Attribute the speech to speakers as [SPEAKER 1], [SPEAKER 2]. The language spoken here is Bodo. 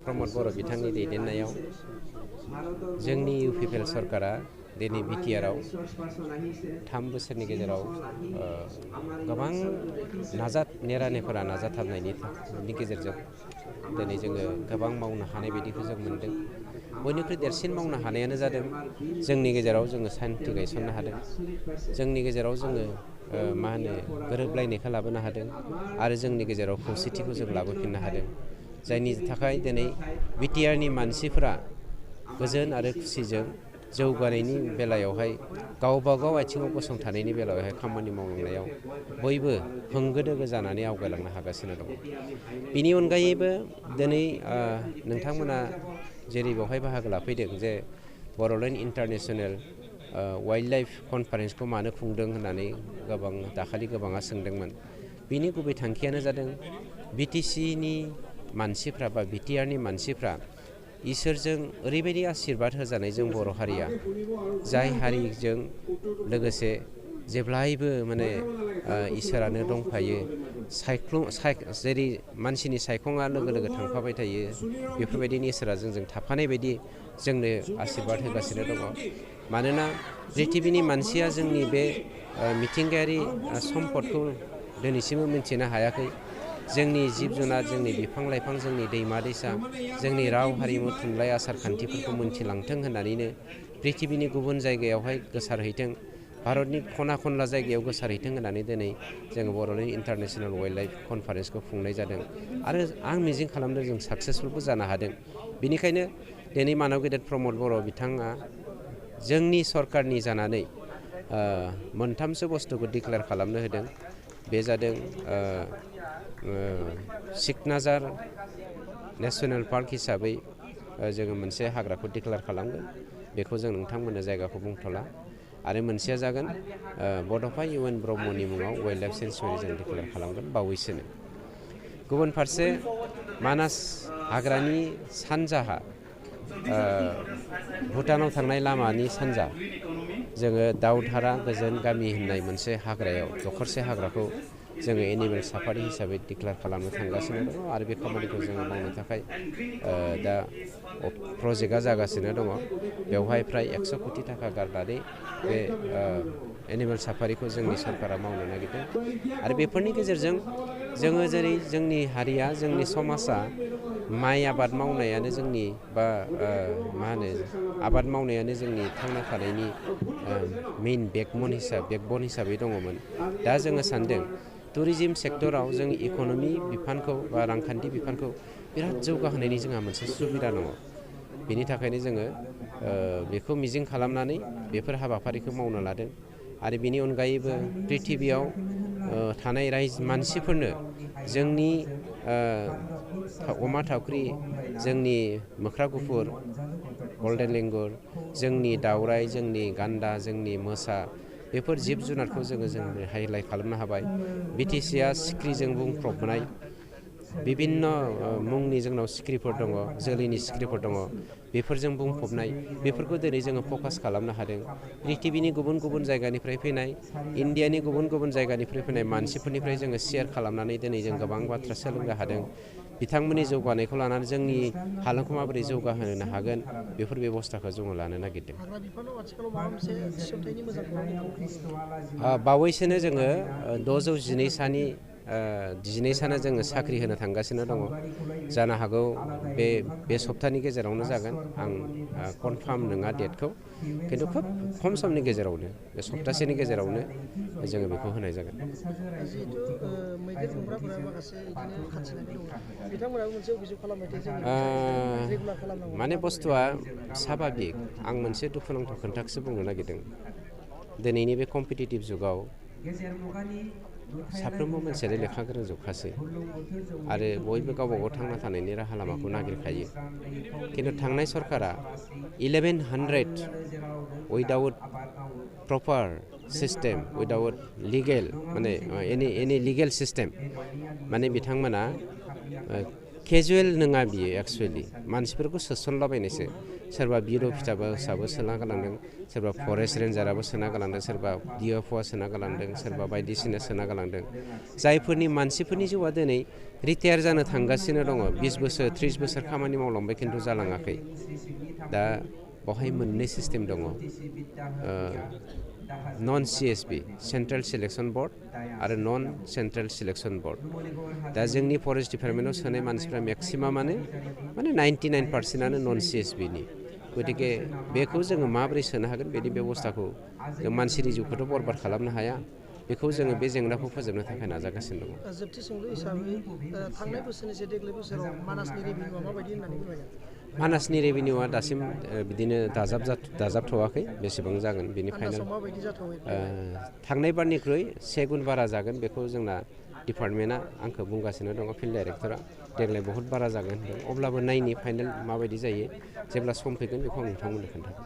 [SPEAKER 1] प्रमद बर' बिथांनि दैदेननायाव जोंनि इउपिपिएल सरकारा दिनै बिटिआरआव 3 बोसोरनि गेजेराव गोबां नेरानेफोरा नाजाथाबनायनि गेजेरजों दिनै जोङो गोबां मावनो हानाय बायदिखौ जों मोन्दों। बयनिख्रुइ देरसिन मावनो हानायानो जादों जोंनि गेजेराव जोङो सान्थि गायसननो हादों। जोंनि गेजेराव जोङो गोरोबलायनायखौ लाबोनो हादों आरो जोंनि गेजेराव खौसेथिखौ जों लाबोफिननो हादों। जायनि थाखाय दिनै बिटिआरनि मानसिफोरा गोजोन आरो खुसिजों जौगानायनि बेलायावहाय गावबागाव आथिङाव गसंथानायनि बेलायावहाय खामानि मावलांनायाव बयबो होंगो दोगो जानानै आवगायलांनो हागासिनो दङ। बिनि अनगायैबो दिनै नोंथांमोना जेरै बेवहाय बाहागो लाफैदों जे बड'लेण्ड इन्टारनेशनेल वाइल्ड लाइफ कनफारेन्सखौ मानो खुंदों होननानै दाखालि गोबाङा सोंदोंमोन। बिनि गुबै थांखियानो जादों बिटिसिनि मानसिफ्रा बा बिटिआरनि मानसिफ्रा इसोरजों ओरैबायदि आशीर्बाद होजानाय जों बर' हारिया जाय हारिजों लोगोसे जेब्लायबो इसोरानो दंफायो। जेरै मानसिनि सायखङा लोगो लोगो थांफाबाय थायो बेफोरबायदिनि इसोरा जोंजों थाफानाय बायदि जोंनो आशीर्बाद होगासिनो दङ। मानोना प्रिथिबिनि मानसिया जोंनि बे मिथिंगायारि सम्पदखौ दिनैसिमबो मिन्थिनो हायाखै। जोंनि जिब जुनार, जोंनि बिफां लाइफां, जोंनि दैमा दैसा, जोंनि राव हारिमु थुनलाइ आसार खान्थिफोरखौ मोन्थिलांथों होननानैनो प्रिथिबिनि गुबुन जायगायावहाय गोसारहैथों, भारतनि खना खनला जायगायाव गोसारहैथों होननानै दिनै जोङो बड'लेण्ड इन्टारनेशनेल वाइल्ड लाइफ कनफारेन्सखौ खुंनाय जादों आरो आं मिजिं खालामदों जों साक्सेसफुलबो जानो हादों। बेनिखायनो दिनै मानब गेदेर प्रमद बर' बिथाङा जोंनि सरकारनि जानानै मोनथामसो बुस्थुखौ डिक्लेयार खालामनो होदों। बे जादों सिकनाझार नेसनेल पार्क हिसाबै जोङो मोनसे हाग्राखौ डिक्लेयार खालामगोन। बेखौ जों नोंथांमोननो जायगाखौ बुंथ'ला। आरो मोनसेया जागोन बड'फा इउएन ब्रह्मनि मुङाव वाइल्ड लाइफ सेन्सुरि जों डिक्लेयार खालामगोन बावैसोनो। गुबुन फारसे मानास हाग्रानि सानजाहा भुटानाव थांनाय लामानि सानजा जोङो दावधारा गोजोन गामि होननाय मोनसे हाग्रायाव दखरसे हाग्राखौ जोङो एनिमेल साफारि हिसाबै डिक्लेयार खालामनो थांगासिनो दङ आरो बे खामानिखौ जोङो मावनो थाखाय दा प्रजेक्टआ जागासिनो दङ। बेवहाय फ्राय 100 कोटि थाखा गारनानै बे एनिमेल साफारिखौ जोंनि सरकारा मावनो नागिरदों। आरो बेफोरनि गेजेरजों जोङो जेरै जोंनि हारिया, जोंनि समाजा माइ आबाद मावनायानो जोंनि आबाद मावनायानो जोंनि थांना थानायनि मेइन बेकबन हिसाबै दङमोन। दा जोङो सानदों टुरिजिम सेक्टराव जों इक'नमि बिफानखौ बा रांखान्थि बिफानखौ बिराद जौगाहोनायनि जोंहा मोनसे सुबिदा दङ। बेनि थाखायनो जोङो बेखौ मिजिं खालामनानै बेफोर हाबाफारिखौ मावनो लादों। आरो बेनि अनगायैबो प्रिथिबियाव थानाय मानसिफोरनो जोंनि अमा थावख्रि, जोंनि मोख्रा गुफुर, गल्डेन लेंगुर, जोंनि दावराइ, जोंनि गान्दा, जोंनि मोसा, बेफोर जिब जुनारखौ जोङो हाइलाइट खालामनो हाबाय। बिटिसिआ सिख्रिजों बुंफबनाय बिभिन्न मुंनि जोंनाव सिख्रिफोर दङ, जोलैनि सिख्रिफोर दङ। बेफोरजों बुंफबनाय बेफोरखौ दिनै जोङो फकास खालामनो हादों। प्रिथिबिनि गुबुन गुबुन जायगानिफ्राय फैनाय, इण्डियानि गुबुन गुबुन जायगानिफ्राय फैनाय मानसिफोरनिफ्राय जोङो शेयार खालामनानै दिनै जों गोबां बाथ्रा सोलोंनो हादों। बिथांमोननि जौगानायखौ लानानै जोंनि हालामखौ माबोरै जौगाहोनो हागोन बेफोर बेबस्थाखौ जोङो लानो नागिरदों। बावैसोनो जोङो 612 सानो जोङो साख्रि होनो थांगासिनो दङ। जानो हागौ बे सप्तानि गेजेरावनो जागोन। आं कनफार्म नङा डेटखौ, खिन्थु खोब खम समनि गेजेरावनो बे सप्तासेनि गेजेरावनो जोङो बेखौ होनाय जागोन। माने बुस्थुआ साभाबिक। आं मोनसे दुखुनांथाव खोथाखौसो बुंनो नागिरदों। दिनैनि बे कम्पिटिटिभ जुगाव साफ्रोमबो मानसियानो लेखा गोरों जोबखासै आरो बयबो गावबा गाव थांना थानायनि राहा लामाखौ नागिरखायो। खिन्थु थांनाय सरकारा 1100 उइदाउट प्रपार सिस्टेम, उइदाउट लिगेल एनि लिगेल सिस्टेम बिथांमोना केजुवेल नङा बियो एक्सुवेलि मानसिफोरखौ सोसनलाबायनायसो सोरबा बिर' फिसाबो सोना गालांदों सोरबा फरेस्ट रेन्जाराबो सोना गालांदों सोरबा DFOआ सोना गालांदों सोरबा बायदिसिना सोना गालांदों जायफोरनि मानसिफोरनि जिउआ दिनै रिटायार जानो थांगासिनो दङ 20 बोसोर 30 बोसोर खामानि मावलांबाय खिन्थु जालाङाखै दा बेवहाय मोननै सिस्टेम दङ नन CSB सेन्ट्रेल सिलेक्सन बर्ड आरो नन सेन्ट्रेल सिलेक्सन बर्ड दा जोंनि फरेस्ट डिपार्टमेन्टआव सोनाय मानसिफ्रा मेक्सिमामानो माने 99%आनो नन CSBनि गतिके बेखौ जोङो माबोरै सोनो हागोन बेनि बेबस्थाखौ जों मानसिनि जिउखौथ' बरबाद खालामनो हाया बेखौ जोङो बे जेंनाखौ फोजोबनो थाखाय नाजागासिनो दङ
[SPEAKER 2] जोबथि सोंलु हिसाबै थांनाय बोसोरनिफ्राय देग्लाय बोसोराव मानासनि रेभिनिउआ माबायदि होननानै फोरमायगोन
[SPEAKER 1] मानासनि रेभिनिउआ दासिम बिदिनो दाजाबथ'वाखै बेसेबां जागोन बेनि फाइनाल थांनाय बारनिख्रुइ 1 गुन बारा जागोन बेखौ जोंना डिपार्टमेन्टआ आंखौ बुंगासिनो दङ फिल्ड डाइरेक्टरा देग्लाय बहुत बारा जागोन होनदों अब्लाबो नायनि फाइनाल माबायदि जायो जेब्ला सम फैगोन बेखौ आं नोंथांमोननो खोन्थागोन